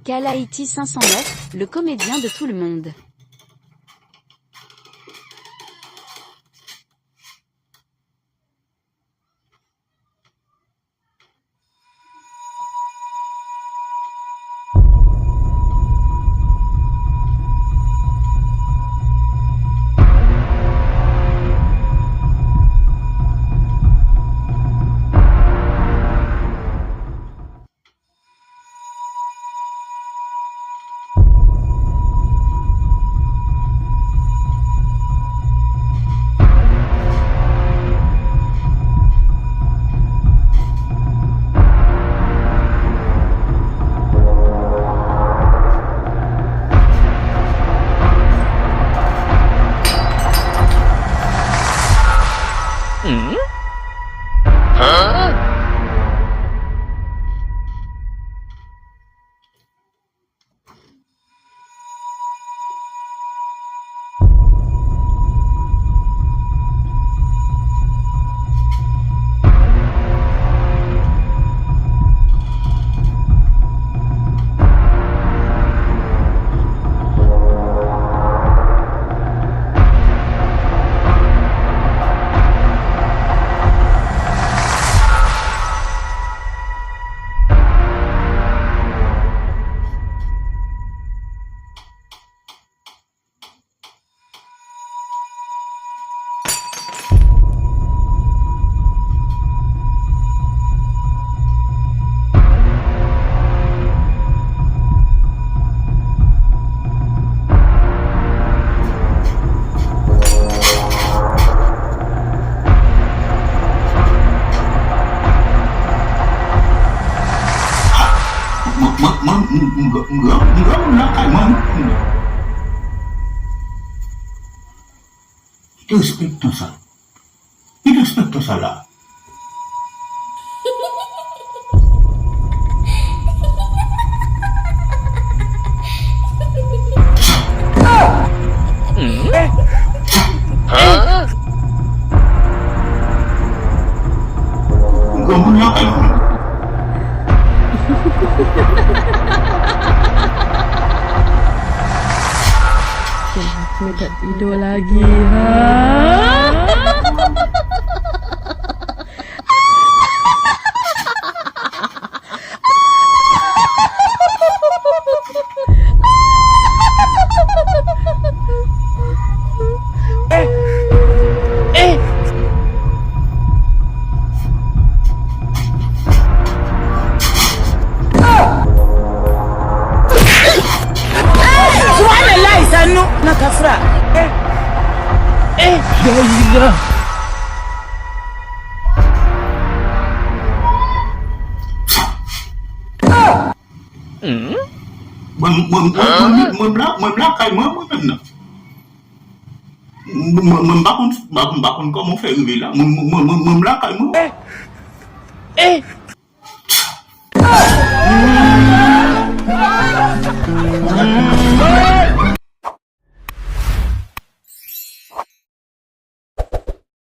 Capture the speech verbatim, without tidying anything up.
Kalaiti cinq cent neuf, le comédien de tout le monde. Mwen, mwen, mwen, m, m, m, m, m granmoun lakay mwen, mwen. Ki respektan sa? Ki respektan sa la? Granmoun nan kay mwen. Mete ido lagi ha. Subhanallah, sa nou nan ka frape. Eh, eh, la ilaha. Mwen, mwen, mwen, mwen, mwen, mwen la, mwen lakay mwen, mwen menm nan. Mwen, mwen, mwen pa konn, mwen pa konn kòman w fè rive la. Mwen, mwen, mwen, mwen, mwen lakay mwen. Eh, eh.